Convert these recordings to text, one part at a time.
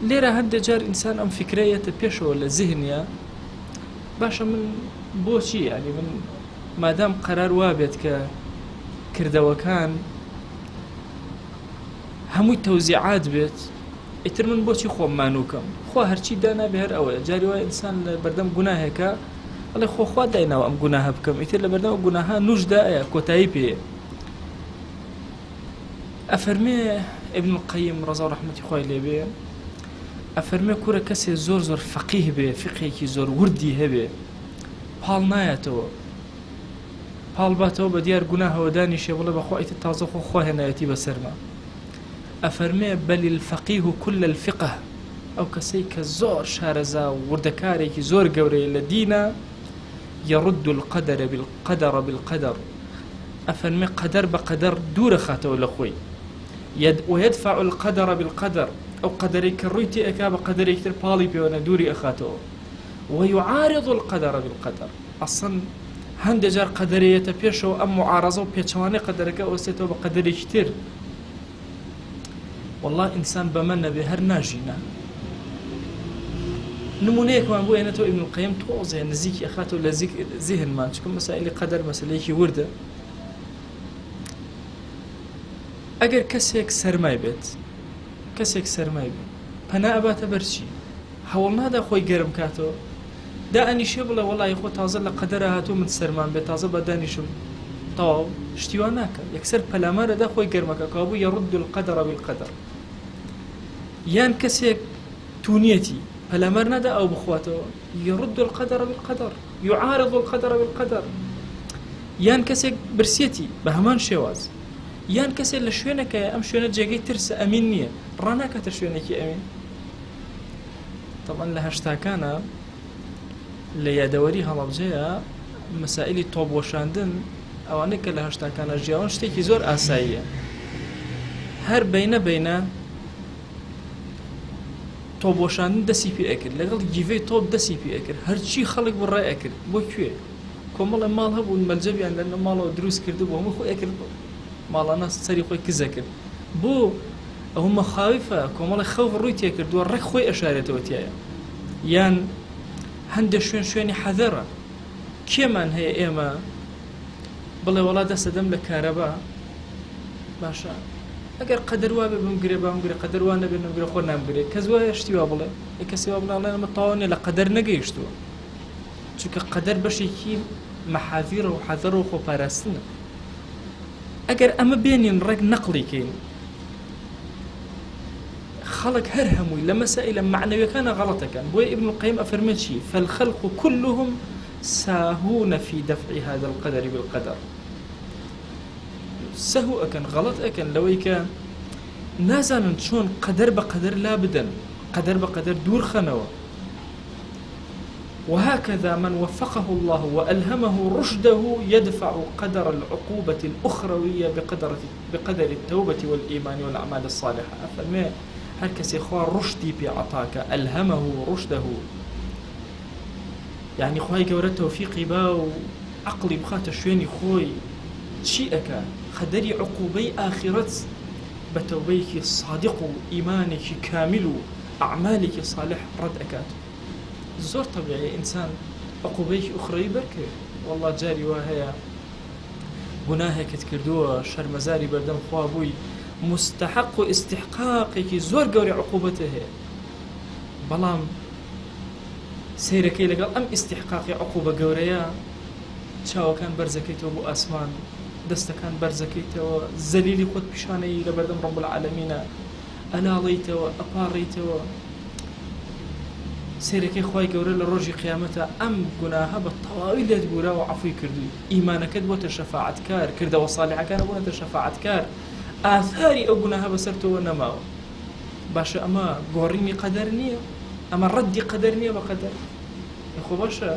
لێرە هەندێک جار ئینسان ئەم فیکرە یەتە پێشەوە لە زیهنیا باشە من بۆچی یعنی من مادام قەرار وابێت کە کردەوەکان هەمووی تەوزیعات بێت ئیتر من بۆچی خۆم مانووکەم خوا هەرچی دانابێ هەر ئەوەیە جاری وای ئینسان لە بەردەم گوناهێکە ئەڵێ خۆ خوا دایناوە ئەم گوناهە بکەم ئیتر لە بەردەم گوناها نوشدایە کۆتایی پێ ئەفەرمێ ابن القیم ڕەزا و ڕەحمەتی خوای لێ بێ ئەفەرمێ کورە کەسێ زۆر زۆر فەقیه بێ فقهێکی زۆر وردی هەبێ پاڵ نایەتەوە پاڵ باتەوە بە دیار گوناهەوە دانیشێ بڵێ بەخوا ئیتر تازە خۆ خوا هێنایەتی بەسەرما ئەفەرمێ بل الفقيه كل الفقه ئەو کەسەی کە زۆر شارەزا و وردەکارێکی زۆر گەورەیە لە دینە يرد القدر بالقدر بالقدر ئەفەرمێ قەدەر بە قەدەر دوورەخاتەوە لە خۆی ويدفع القدر بالقدر ئەو قەدەرەی کە ڕووی تێ ئەکا بە قەدەرێکی تر پاڵی پێوەنە دووری ئەخاتەوە ويعارض القدر بالقدر ئەسڵەن هەندێ جار قەدەرێ یەتە پێشەوە ئەم معارەزە و پێچەوانەی قەدەرەکە ئەوەستێتەوە بە قەدەرێکی تر والله ئینسان بەمە نەبێ هەر ناژی نا نمونەیەکمان بۆ ئێنێتەوە ئیبن القیم تۆزێ نزیکی ئەخاتەوە لە زیهنمان چونکە مەسائلی قەدەر مەسەلەیەکی وردە ئەگەر کەسێک سەرمای بێت کەسێک سەرمای بێت پەنا ئەباتە بەرچی هەوڵ نادا خۆی گەرم کاتەوە دائەنیشێ بڵێ وەڵی خۆ تازە لە قەدەرە هاتوو من سەرمان بێت تازە بە دانیشم تەواو شتی وا ناکە یەکسەر پەلامارەدا خۆی گەرمەکە کابوو يرد القدر بالقدر یان کەسێک تونیەتی پەلامار نادا ئەو بخواتەوە يرد القدر بالقدر يعارض القدر بالقدر یان کەسێک برسیەتی بە هەمان شێواز یان کەسێک لە شوێنەکەی ئەم شوێنە جێگەی ترسە ئەمین نییە ڕناکاتە شوێنێکی ئەمین تەبعەن لە هەشتاکانە لە یادەوەری هەڵەبجەیە مەسائلی تۆپ وەشاندن ئەوانەی کە لە هەشتاکانە ژیاون شتێکی زۆر ئاساییە هەر بینە بینە تۆپ وەشاندن دەسی پێ ئەکرد لەگەڵ گیڤەی تۆپ دەسی پێ ئەکرد هەرچی خەڵک بڕێ ئەکرد بۆ کوێ کۆمەڵە ماڵ هەبوون مەلجەبیان لە ماڵەوە دروست کرد بۆ هەموو خۆی ئەکرد ماڵانە سەری خۆی کزە کرد بۆ ئەوە مەخاویفە کۆمەڵی خەوف ڕووی تێکردووە ڕێک خۆی ئەشارێتەوە تایە یان هەندێک شوێن شوێنی حەزەرە کێمان هەیە ئێمە بڵێ وەڵا دەسەدەم لە کارەبا باشە ئەگەر قەدەر وابێ بمگرێ بامگرێ قەدەر وا نەبێ نەمگرێ خۆ نامگرێ کەس وایە شتی وا بڵێ ئێ کەسی وا بڵێ ئەڵێ ئەمە تەواو نییە لە قەدەر نەگەیشتووە چونکە قەدەر بەشێکی مەحاذیرە و حەذەر و خۆپاراستنە ئەگەر ئەمە بێنین ڕێک نەقڵی کەین خەڵک هەر هەمووی لە مەسائلە مەعنەویەکانە غەڵەتەکەن بۆیە ابن القیم ئەفەرمێ چی فالخلق كلهم ساهون في دفع هذا القدر بالقدر سەهو ئەکەن غەڵەت ئەکەن لەوەی کە نازانن چۆن قەدەر بە قەدەر لا بدەن قەدەر بە قەدەر دوور خەنەوە وهكذا من وفقه الله وألهمه رشده يدفع قدر العقوبة الأخروية بقدر بقدر التوبة والإيمان والأعمال الصالحة ئەفەرمێ هەر کەسێ خوا ڕشدی پێ عەتاکە ألهمه رشده یعنی خوای گەورە تەوفیقی با و عەقڵی بخاتە شوێنی خۆی چی ئەکا قەدەری عقوبەی ئاخیرەت بە تەوبەیەکی سادق و ئیمانێکی کامیل و ئەعمالێکی صالح ڕەد ئەکات زۆر تەبیعیە ئینسان عقوبەیەکی ئوخرەوی بەرکەوێ واللە جاری وا هەیە گوناهێکت کردووە شەرمەزاری بەردەم خوا بووی مستحق و ئیستحقاقێکی زۆر گەورەی عقوبەتە هەیە بەڵام سەیرەکەی لەگەڵ ئەم ئیستیحقاقی عقوبە گەورەیە چاوەکان بەرزەکەیتەوە بۆ ئاسمان دەستەکان بەرزەکەیتەوە زەلیلی خۆت پیشانەی لە بەردەم ڕەب العالەمینە ئەناڵیتەوە ئەپاڕیتەوە سەیرەکەی خوای گەورە لە ڕۆژی قیامەتە ئەم گوناهە بە تەواوی لێت بورا و عەفوی کردووی ئیمانەکەت بۆتە شەفاعەتکار کردەوە ساڵحەکان بوونەتە شەفاعەتکار ئاثاری ئەو گوناهە بەسەر تۆوە نەماوە باشە ئەمە گۆڕینی قەدەر نییە؟ ئەمە ڕەدی قەدەر نییە بە قەدەر؟ خۆ باشە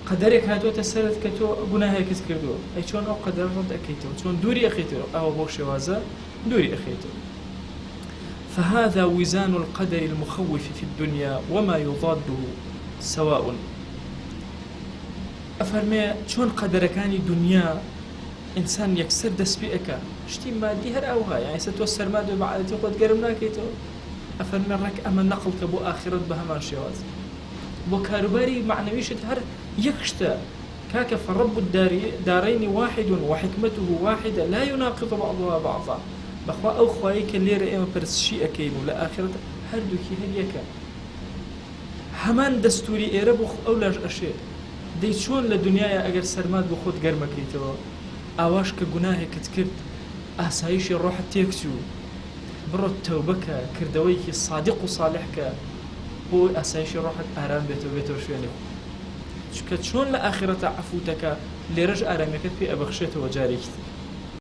قەدەرێک هاتووەتە سەرت کە تۆ گوناهێکت کردووە ئەی چۆن ئەو قەدەر ڕەد ئەکەیتەوە چۆن دووری ئەخەیتەوە ئەوە بەو شێوازە دووری ئەخەیتەوە فهذا وزان القدر المخوف في الدنيا وما يضاده سواء ئەفەرمێ چۆن قەدەرەکانی دنیا ئینسان یەکسەر دەست پێ ئەکا شتی مادی هەر ئەوها یان ئێستا تۆ سەرما دوێ بە عادەتی خۆت گەرم ناکەیتەوە. ئەفەرمێ ڕێک ئەمە نەقڵ کە بۆ ئاخیرەت بە هەمان شێواز. بۆ کاروباری مەعنەویشت هەر یەک شتە کاکە فرب الدارین واحد وحکمته واحدە لا يناقض بعضها بعضا. بەخوا ئەو خوایەی کە لێرە ئێمە پەرستشی ئەکەین و لە ئاخیرەت هەردووکی هەر یەکە. هەمان دەستوری ئێرە بۆ ئەو لاش ئەشێ. دەی چۆن لە دونیایا ئەگەر سەرمات بۆ خۆت گەرمەکەیتەوە ئاواش کە گوناهێکت کرد ئاسایشی ڕۆحت تێکچوو بڕۆ تەوبە کە کردەوەیەکی سادق و ساڵح کە بۆ ئەوەی ئاسایشی ڕۆحت ئارام بێتەوە بێتەوە شوێنی خۆی چونکە چۆن لە ئاخیرەتا عەفوتەکە لێرەش ئارامیەکەت پێ ئەبەخشێتەوە جارێکی تر.